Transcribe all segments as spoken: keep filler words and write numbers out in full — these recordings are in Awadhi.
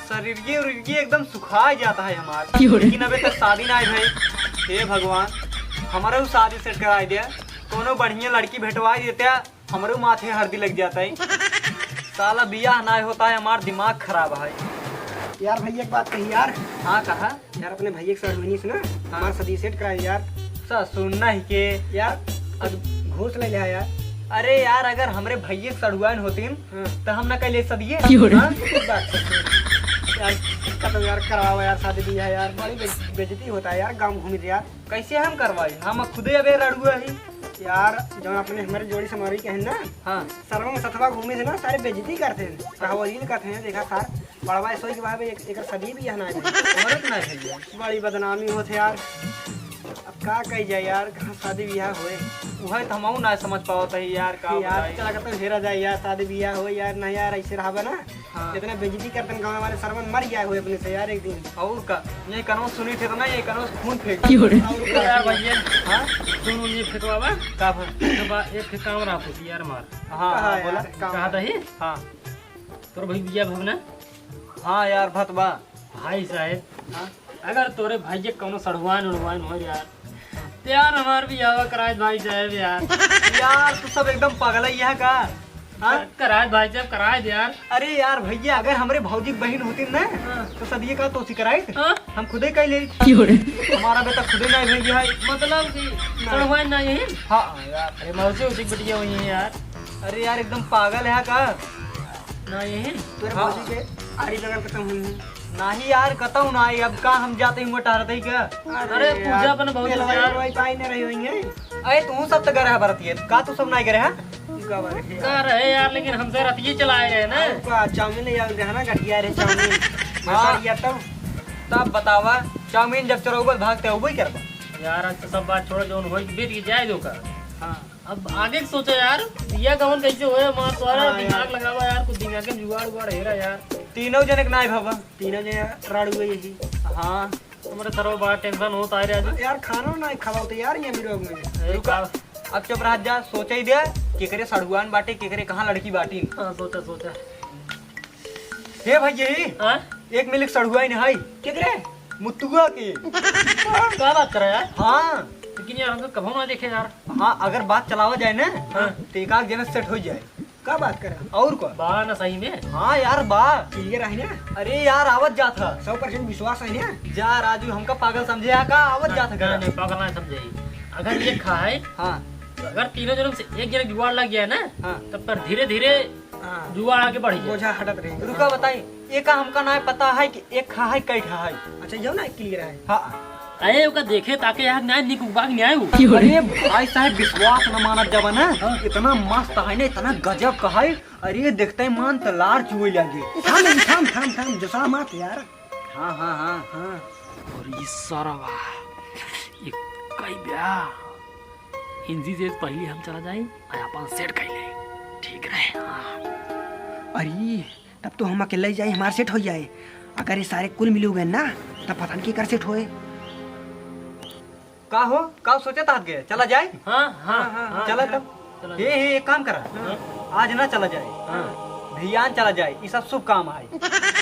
शरीरिये उरीरिये एकदम सुखाय जात है हमार। क्यों रे? लेकिन अबे तक शादी नाहीं भई। हे भगवान, हमरउ शादी सेट कराय दे, कउनो बढ़िया लड़की भेटवाय देते, हमरउ माथे हरदी लग जात है। साला बियाह नाहीं होत है, हमार दिमाग खराब है। यार भई, एक बात कही यार। हाँ, कहा। यार, अपने भइया के सड़ुआइन से ना, हाँ। हमार शादी सेट कराय यार। ससुर नहीं के। यार, अब घूस लइ लिहा यार। अरे यार, अगर हमरे भइया के सड़ुआइन होतिन, हाँ। त हम ना कइ लेइत सदिये। क्यों रे? हाँ? बात करते हैं। यार, कतउ यार, करवावा यार शादी बियाह यार, बड़ी बे-, बेइज्जती होत है यार, गाँव घूमित यार। कइसे हम करवाई? हम खुदे अबे रड़ुआ ही। यार, जउन अपने हमरे जोड़ी समारी के हैं ना, हाँ। सरवा में सथवा घूमित ना, सारे बेइज्जती करत हैं। कहवा रील करत हैं, देखा सार, बड़वा ऐसो ही के बाबे एक, एकर सदी भी यहाँ ना है। औरत ना है भइया। बड़ी बदनामी होत है यार। अब का कही जाए यार, कहाँ शादी बियाह होए? उहइ त हमहू ना समझ पावत है यार, का यार, बताई? चला कतउ हेरा जाए यार, शादी बियाह होए यार, ना यार, ऐसे रहबा ना। हाँ। इतना बेइज्जती करतन गाँव वाले, सरवन मर जाए होए अपने से यार एक दिन। और का? ये कनवा सुनी थे तो ना, ये कनवा से खून फेंक। क्यों रे? और का? यार भइया, हाँ? सुन, ये फेंकवा बा। का भा? तो बा, एक ठे काम रहा पूछी यार मार। हाँ, कहा हाँ, यार, बोला। काम कहा था ही? हाँ। तोर भाई बिया भवना? हाँ यार, भत बा। भाई साहेब, हाँ? अगर तोरे भाई के कउनो सड़ुआइन उड़ुआइन होइ यार, त यार हमार बियाह कराय दे भाई साहेब यार। यार, तू सब एकदम पगला ही है का? हाँ? कराय दे भाई साहेब, कराय दे यार। अरे यार भइया, अगर हमरे भौजी के बहिन होतिन ना, हाँ। त सदिये का तोसी कराइत? हाँ? हम खुदे कइ लेइत। क्यों रे? हमार बेटा खुदे नाहीं भइया है। मतलब कि ना। सड़ुआइन नाहीं है? हाँ यार। अरे मौसी उसी बिटिया हुई है यार। अरे यार, एकदम पागल है का? नाहीं है? तोरे हाँ। भौजी के आड़ी बगल कतउ हुई है? नाहीं यार, कतउ नाहीं। अब का हम जात ही हुआ टहरत ही का? अरे, अरे पूजा यार, अपन बहुत मेलवा यार। उलवा पाई न रही हुई है। अरे, तू सब त गए रहा बरतिये, का तू सब नाहीं गए रहा? तू का बात है यार? का रहे यार, लेकिन हमसे रतिये चलाए रहे ना। का चाउमीन ले आवे रहा ना, गठिया रहे चाउमीन। हाँ। मसाला तब। तब बतावा, चाउमीन जब चोरउबा त भागते अउबइ करबा। यार, आज तो सब बात छोड़ो, जउन होई बीत के जाए दो का। हाँ। अब आगे के सोचा यार, बिया गवन कइसे होए, मार तोरा हाँ दिमाग यार। लगावा यार, कुछ दिमाग के जुगाड़ उगाड़ हेरा यार। तीनों जने के नाहीं भवा। तीनों जने रड़ुए ही। हाँ। हमरे सरवा बड़ा tension होत है रे आज। यार, खाना नाहीं खावा होते यार, ये अमीर लोग में। ए, रुका। का? अब चुप रह जा, सोचइ दे, केकरे सड़ुआइन बाटे, केकरे कहाँ लड़की बाटी। हाँ, सोचा, सोचा। हे भइया, हाँ? एक मिलिक सड़ुआइन है। केकरे? मुतुआ के। का बात करे यार? हाँ। लेकिन यार, हम तो कभो ना देखे यार। हाँ, अगर बात चलावा जाए ना, हाँ। त एक आध जने सेट होइ जाए। का बात करे? और का? बा ना सही में? हाँ यार, बा। Clear है ना? अरे यार, आवत जात ह। सौ percent विश्वास है ना? जा राजू, हमका पागल समझे है का? आवत जात ह ना, घर। नहीं, पागल ना समझे। अगर ये खाए, हाँ। तो अगर तीनों जने से एक जने जुगाड़ लग गया ना, हाँ। तब पर धीरे धीरे हाँ। जुआर आगे बढ़ गया। बोझा हटत रही। रुका बताई, ये का हमका ना पता है कि एक खा है, कई ठा है। अच्छा, यो ना clear है। हाँ। अरे, ओका देखे ताके यहाँ न्याय निक उबाग न्याय हो। अरे भाई साहब, विश्वास न मानत जब ना, हाँ। इतना मस्त है ना, इतना गजब का है। अरे, देखते ही मान त लार चुए लगे। थाम, थाम, थाम, थाम, जोसा मत यार। हाँ, हाँ, हाँ। हाँ। और ये सरवा, ये कई ब्या। इनसी से पहले हम चला जाए और अपन सेट कर ले। ठीक रहे, हाँ। अरे, तब तो हम अकेले ही जाए, हमार सेट हो जाए। अगर ये सारे कुल मिले हुए ना, तब पता नहीं केकर सेट होए। का हो, का सोचे तात गए? चला जाए? हाँ, हाँ, हाँ, हाँ, चला चला। तब। चला। हे, हे, एक काम करा। हाँ। आज ना चला जाए। हाँ। भियान चला जाए, ये सब शुभ काम है।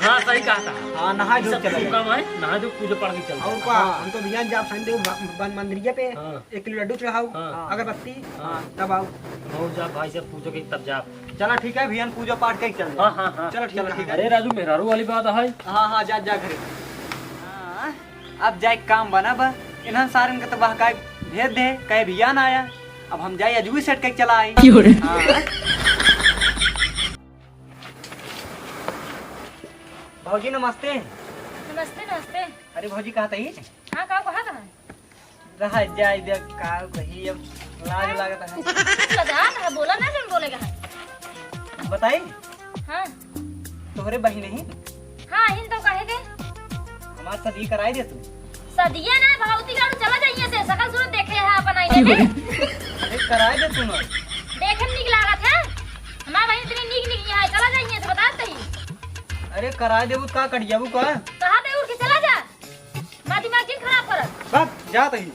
हाँ, सही कहा था। हाँ, नहाए ये धो सब चला शुभ जाए। काम है, नहाए धो पूजा पाठ भी चल और जाए। का, हाँ। हम तो भियान जाब संडे ब-, बन मंदिरिया पे हाँ। एक किलो लड्डू चढ़ाओ, हाँ। अगरबत्ती, हाँ। तब आओ। हम जा भाई साहब पूजा के तब जा। चला ठीक है, भियान पूजा पाठ कइके चल जाए। हाँ, हाँ, हाँ। चला ठीक चला है। ठीक है। अरे राजू, मेहरारू वाली बात है। हाँ, हाँ, जा, जा घरे। हाँ, अब जाए काम बना बा। इन्हन सारन के तो बहकाए भेज दे, कहे भियान आया। अब हम जाए अजू ही सेट कइके चला आई। क्यों रे? हाँ। भौजी नमस्ते। नमस्ते, नमस्ते। अरे भौजी कहा तही? हाँ, का कहा था? रहा जाए दे, का कही, अब लाज लागत है। कुछ लजा ना, बोला ना, जौन बोले का है। बताई? हाँ। तोहरे बहिन ही? हाँ, हिन तो कहे के। हमार शादी कराई दे तू। सदिया ना, भगवती गाड़ू चला जाइए से, सकल सूरत देखे है अपन आईने में। अरे कराई दे तू ना। देखे में निक लागत है। हमार बहिन इतनी निक निक है, चला जाइए से, बता दे। अरे कराई देबू का, कट जाबू का? कहा दे उठ के चला जा। हमार दिमाग जिन खराब करत। बस, जात ही।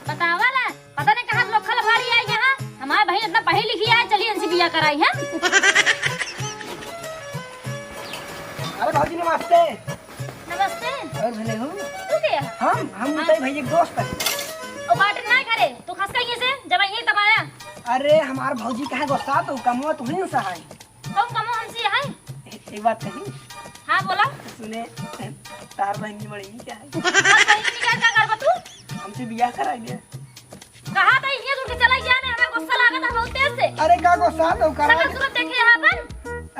बतावा ला, पता नहीं कहाँ से लोग खलफाड़ी आई यहाँ। हमार बहिन इतना पढ़ी लिखी है, चली इनसे बिया कराई है। भौजी नमस्ते। नमस्ते। और भले हो? तू के है? हम, हम हाँ। मुतई भैया के दोस्त है। ओ बाटे ना घरे, तू खस कहीं से, जब यहीं तब आया। अरे हमार भौजी कहे गुस्सा तो कमवा तू ही सा है। कौन कमवा हमसे है? ए-, एक बात कही। हाँ बोला। सुने, तार बहन की मड़ी क्या है? तार बहन की क्या, क्या करबा तू? हमसे बियाह कराई दे। कहा था इहे दूर के चला गया ने, हमें गुस्सा लागत है बहुत तेज से। अरे का गुस्सा तो करा सकल सूरत देखे यहाँ पर।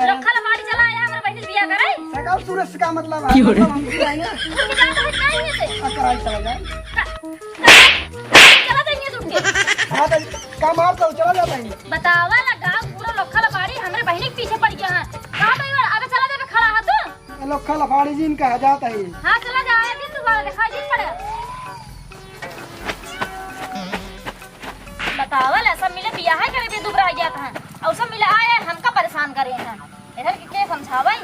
अरे। लखा लपाड़ी चला आया, हमारे बहन से बियाह कराई। सकल सूरत से का मतलब है? क्यों रे? मतलब हम भी आए ना। तू निकाल तो हट नहीं है से। आ, कराई चला जाए। का, का, चला तो इहे दूर के। हाँ तो का मार तो चला जाता है। बतावा ना गाँव पूरा लखा लपाड़ी हमारे बहन के पीछे पड़ गया है। कहा तो ये अबे चला जाबे खड़ा है तू। ये लखा लपाड़ी जी इनका हजात है। हाँ चला जा, आया दिन दोबारा दिखाई दिन पड़े। बतावल, सब मिले बियाह करे भी दुबरा गया था, और सब मिले आए हमका परेशान करे हैं। इधर के, के समझावे?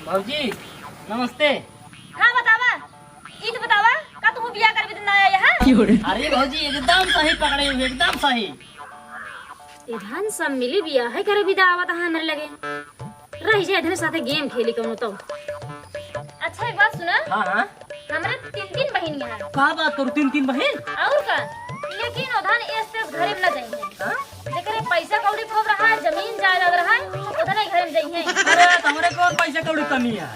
भौजी, नमस्ते। हाँ, बतावा। ई तो बतावा, का तू बियाह करबे तो ना आया यहाँ? अरे भौजी, एकदम सही पकड़े हो, एकदम सही। इधन सब मिली बियाह करे भी दावत है हमरे लगे। रह जाए इधर साथे गेम खेली कौनो तो। अच्छा, एक बात सुना। हाँ, हाँ। हमरे तीन, तीन बहिन हैं। का बात करू, तीन, तीन बहिन? और का? लेकिन उधन एस तेस घरे में न जाइए। हाँ? जेकरे पैसा कौड़ी खूब रहा है, जमीन जायदाद रहा है, उधर ही घर में जाइए। अरे, तो हमरे कौन पैसा कौड़ी कमी है?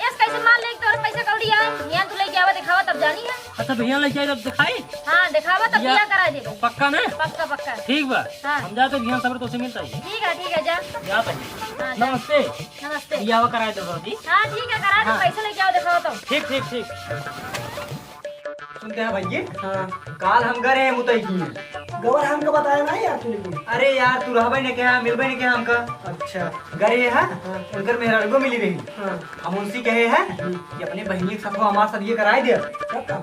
एस कैसे मान ले, तोर पैसा कौड़ी है, यहाँ तू लेके आवा, दिखावा, तब जानी है। अच्छा, भैया लेके आए, तब दिखाई? हाँ, दिखावा, तब या बियाह करा देबे। पक्का ना? पक्का, पक्का। ठीक बा। हाँ। हम जाते भैया, सबर तो से मिलता है। ठीक है, ठीक है, जा। जाते हैं। हाँ, जा। नमस्ते। नमस्ते। बियाह करा दे, भौजी। हाँ, ठीक है, करा दे, हाँ। पैसा लेके आओ, दिखावा तो। ठीक, ठीक, ठीक। सुनते हैं भैया? हाँ। काल हम गए रहे मुतई की। गवर हमको बताया ना यार तू लेकिन। अरे यार, तू रहबे नहीं क्या, मिलबे नहीं क्या हमका? अच्छा। गए रहे हैं? हाँ। उनकर मेहरारू मिली रही। हाँ। हम उनसे कहे हैं हम्म। कि अपने बहिनी के साथ हमारे साथ ये कराए दे। तब का?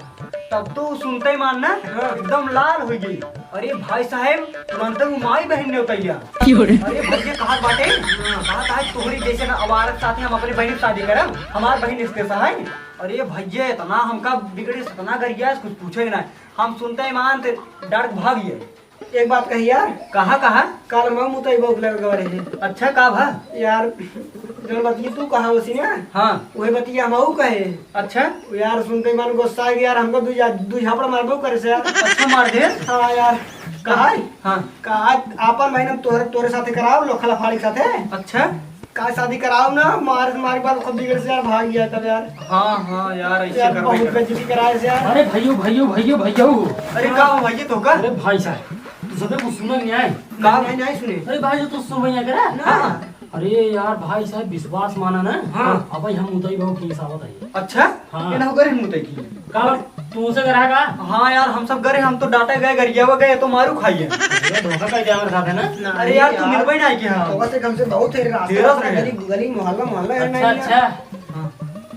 तब तो सुनते ही मान ना, हाँ। एकदम लाल हो गई। अरे भाई साहेब, तुरंत वो माई बहन ने उतैया। क्यों रे? अरे भैया, कहा बाटे? हाँ। कहा था, तोहरी जैसे ना आवारा के साथ हम अपने बहन की शादी करब, हमार बहन इसके सहाय। अरे भैया, इतना हमका बिगड़े, सतना गरिया, कुछ पूछे ना। हम सुनते ही मान ते डर के भाग गए। एक बात कही यार। कहा, कहा? काल हम मुतई बहू के लगे गए रहे। अच्छा, का भा? यार, जौन बतिया तू कहा उसी ना, हाँ। वही बतिया हम कहे। अच्छा। यार, सुनते ही मन गुस्सा आ गया यार, हमको दू जा-, दू झापड़ मारबो करे से यार। अच्छा, मार दे। हाँ यार। कहा? हाँ। कहा, आपन बहन हम तोहरे, तोहरे साथे कराओ, लोखा लफाड़ी के साथे। अच्छा। का शादी कराओ ना, मार, मार के बाद खुद बिगड़ से यार भाग गया तब यार। हाँ, हाँ, यार, ऐसे यार, करबे बहुत करे। बेइज्जती कराए से यार। अरे भइयो, भइयो, भइयो, भइयो। अरे का हो भइयो तो का? अरे भाई साहब, तू सबे कुछ सुना नहीं आए? का? नहीं, नहीं सुने। अरे भाई, जो तू सुन भइया करा। ना। हाँ। अरे यार, भाई साहब, विश्वास माना ना। हाँ। अब भाई हम मुतई बहू की हिसाब बताइए। अच्छा? हाँ। ये ना हो गए मुतई की। का बात? तू से करा का? हाँ यार, हम सब गए, हम तो डांटे गए, गरियावा गए, तो मारू खाइए। अरे धोखा कर दिया हमारे साथ, है ना? अरे यार, तू मिलबे ना कि हाँ। तो बस एक हमसे बहुत है, रास्ता तेरह रास्ता, रहे। गली, गली, मोहल्ला, मोहल्ला है अच्छा, नहीं अच्छा। यार। हाँ।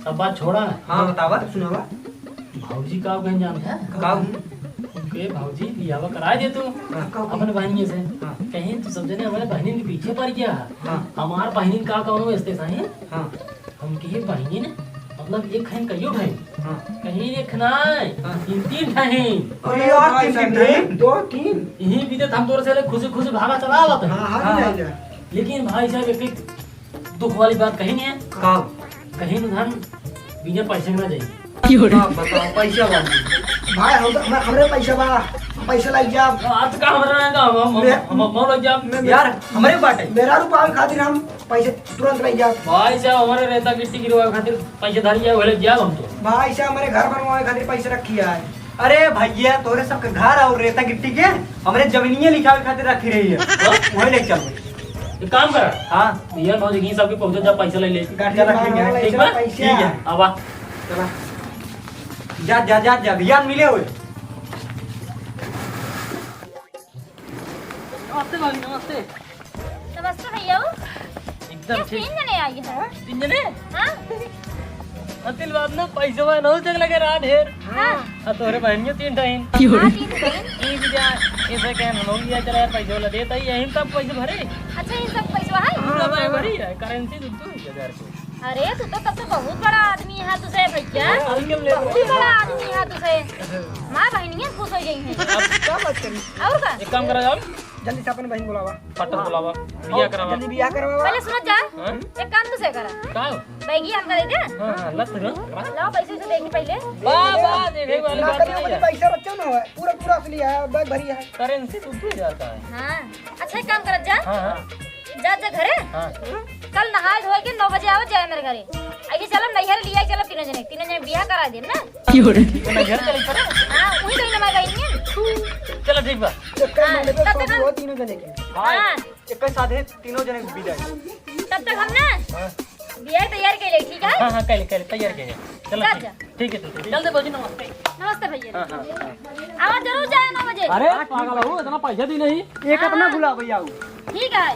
सब बात छोड़ा। हाँ, बतावा। सुनावा। भौजी का कहीं जानत है? का? उनके भौजी बियाह करा दे तू हाँ। अपने बहनिए से। हाँ। कहीं तू सब जने हमारे बहनिन के पीछे पड़ गया है। हाँ। हमार बहनिन का कौनो रिश्ते सही? हाँ। हम कहे बहिनी ने, मतलब एक खैन कहियो ढाई। हाँ। कहीं एक नाय, हाँ। तीन तीन ढाई। अरे यार, तीन तीन ढाई? दो, तीन। यही बीते हम तोर से ले खुशी खुशी भागा चला आवत है। हाँ, हाँ, हाँ। नहीं आइला। लेकिन भाई साहब, एक, एक दुख वाली बात कहीं नहीं है। का? कहीं न धन बिना पैसे ना जाए। क्यों रे? हाँ, बताओ, पैसा वाली। भाई, हम तो, हम, हमरे पैसा बा, पैसा लग जा। आज का हमरा ना का, हम, हम, मैं हम, हम लग जा। मैं, मैं यार, हमरे बाटे। मेरा रुपया खातिर हम पैसे तुरंत लग जात। भाई साहब, हमारे रेता गिट्टी गिरवावे खातिर पैसे धरी है, वही लग जाब हम तो। भाई साहब, हमारे घर बनवावे खातिर पैसे रखी है। अरे भैया, तोरे सबके घर और रेता गिट्टी के हमरे जमीनिया लिखावे खातिर रखी रही है। हाँ? वही ले चल भाई। एक काम कर। हाँ। भैया, भौजी, यहीं सबके पहुँचो, जब पैसा ले ले। गाड़ी चला, ठीक है। ठीक बा? पैसा। ठीक है, आवा। चला। जा, जा, जा, जा, भैया मिले हुए। नमस्ते भाभी, नमस्ते। नमस्ते भैया। एकदम ये ठीक। तीन जने आई हैं। तीन जने? हाँ। अतिल बात ना, पैसवा ना हो जग लगे रहा ढेर। हाँ। आ तोहरे बहनियो तीन ठहिन। हाँ, तीन ठहिन। ई भी जा, ऐसे कहे हम लोग लिया चला यार, पैसे वाला देता ही, यहीं तब पैसे भरे। अच्छा, ये सब पैसवा है? पूरा भाई भरी है, करेंसी दो दो हजार के। अरे, तू तो तब तो बहुत बड़ा आदमी है, तुझे भैया। हाँ, हम क्यों ले बहुत बड़ा आदमी है तुझे। माँ बहनियाँ खुश हो गई हैं। अब क्या बात करी? और का? एक काम करा जाओ, जल्दी से अपन बहिन बुलावा। फटक बुलावा, बियाह करवा। जल्दी बियाह करवा। पहले सुनो जा, हाँ? एक काम तो से करा। का हो? बैगी हमका दे दे। हाँ, हाँ, लत रे। लाओ पैसे से देगी पहले। वाह, वाह, देखे वाली ना बात करियो, नहीं है। पैसा बच्चों ना है, पूरा, पूरा असली है, बैग भरी है। करेंसी तो दो हजार का है। हाँ, अच्छा एक काम करत जा। हाँ, हाँ। जा, जा घरे। हाँ। कल नहाए धोए के नौ बजे आवा जाए मेरे घरे। आइए चलम नैहर लिया चलम तीनों जने, तीनों जने बियाह करा देम ना। क्यों रे? तो नैहर चली पर? हाँ, वही कहीं ना मैं गई नहीं। चलो ठीक बा। चक्कर हाँ, मारे तो तब तक सब हम हुआ तीनों जने के। हाँ। हाँ। एक साथे तीनों जने के विदाई। तब तक हम ना हाँ। बियाह तैयार के लिए, ठीक है? हाँ, हाँ, कल, कल तैयार के लिए। चलो जा, ठीक। जा। ठीक है, ठीक है। चल दे भौजी, नमस्ते। नमस्ते भैया। हाँ, हाँ, हाँ। आवा जरूर जाए नौ बजे। अरे पागल हो, इतना पैसा दी नहीं। एक अपना हाँ। बुला भैया हो। ठीक है।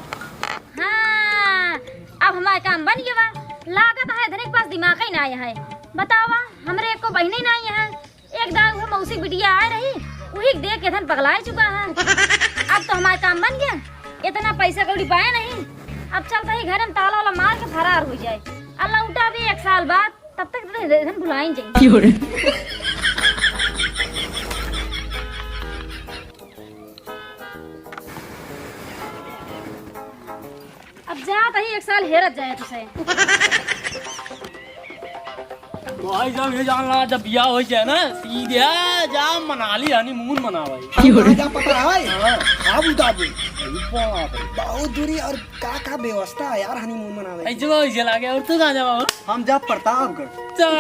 हाँ, अब हमारे काम बन गया बा। लागत है धनिक पास दिमाग ही ना आया है। बतावा, हमरे एको बहिने ना आई है। एक दाग वो मौसी बिटिया आए रही, वही देख के धन पगलाए चुका है। अब तो हमारे काम बन गया, इतना पैसा कौड़ी पाए नहीं। अब चलता ही घर में ताला वाला मार के फरार हो जाए। अल्लाह उठा भी एक साल बाद, तब तक तो धन भुलाइन जाए। क्यों रे? अब जात ही एक साल हेरत जाए तुसे। भाई साहब, ये जान ला, जब बियाह हो जाए ना, सीधे जा मनाली honeymoon मनावे। हम कहाँ जा पता है? हाँ। हाँ, बता दे। अरे बाप रे, बहुत दूरी और का का व्यवस्था है यार honeymoon मनावे की? ऐसे वो ऐसे लागे, और तू कहाँ जावा हो? हम जा प्रतापगढ़। चल,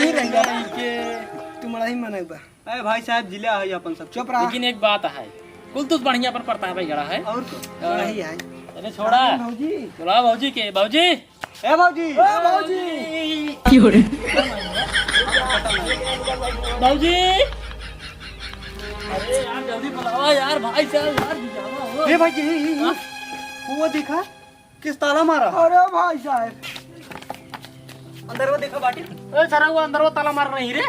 ये रह जा। ठीक है। तुम्हारा ही मन है बा। ए भाई साहब, जिला है अपन सब। चुप रहा। लेकिन एक बात है, कुल तो बढ़िया पर प्रतापगढ़ है। और तो हाँ। वही है। अरे छोड़ा। भौजी। बुला भौजी के, भौजी। ए भौजी। ए भौजी। क्यों रे? भौजी। अरे यार, जल्दी बुलावा यार, भाई साहब यार, बियाह हो। ए भाई, ये, ये, ये। हाँ? वो देखा? किस ताला मारा? अरे भाई साहब। अंदर वो देखा बाटी। ए, सारा वो अंदर वो ताला मार रही रे।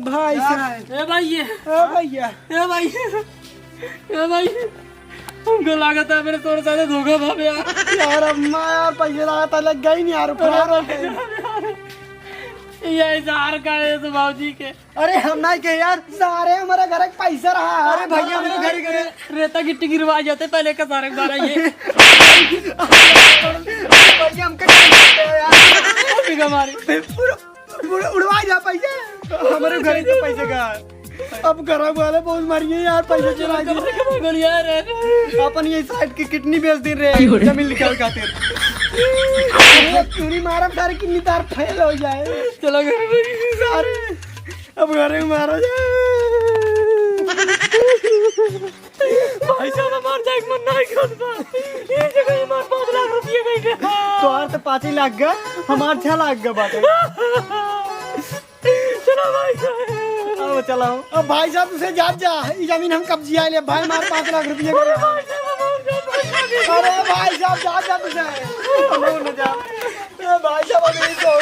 भाई साहब। ए भाई ये। ए भैया। ए भाई। ए भाई। हमको लागत है मेरे तोरे साथ धोखा भावे यार। यार अम्मा यार पैसे लागत है, लग गई नहीं यार, फरार हो गए। ये इजहार का है तो बाबूजी के। अरे हम नहीं के यार। सारे हमारे घर के पैसा रहा। अरे भैया, हमरे घर के रे-, रेता गिट्टी गिरवा जाते पहले का सारे बारह ये। भैया, हमके क्या करते हो यार? ओ बिगा मारी। पूरा, पूरा उड़वा जा पैसा। हमारे घर के पैसे का। अब घर वाले बहुत मारिए यार, पैसे चुरा के। बोल यार। अपन ये साइड की किडनी बेच दिन रे, क्यों रे? जमीन निकाल खातिर। चूरी मारब सारे, किडनी तार फेल हो जाए। चलो घर में। सारे अब घरे में मारा जाए। भाई साहब, हमार जाए के मन नहीं करता। ये जगह हमार पाँच लाख रुपये गए थे। तोहार तो पाँच ही लाख गा, हमार छह लाख गा बाटे। चलो भाई साहब। अब चलो। अब भाई साहब, तुसे जात जा, ई जमीन हम कब्जिया ले, भाई हमार पाँच लाख रुपये गए। अरे भाई साहब, जात जा तुसे। हम लोग न जा। ए भाई साहब, अभी तो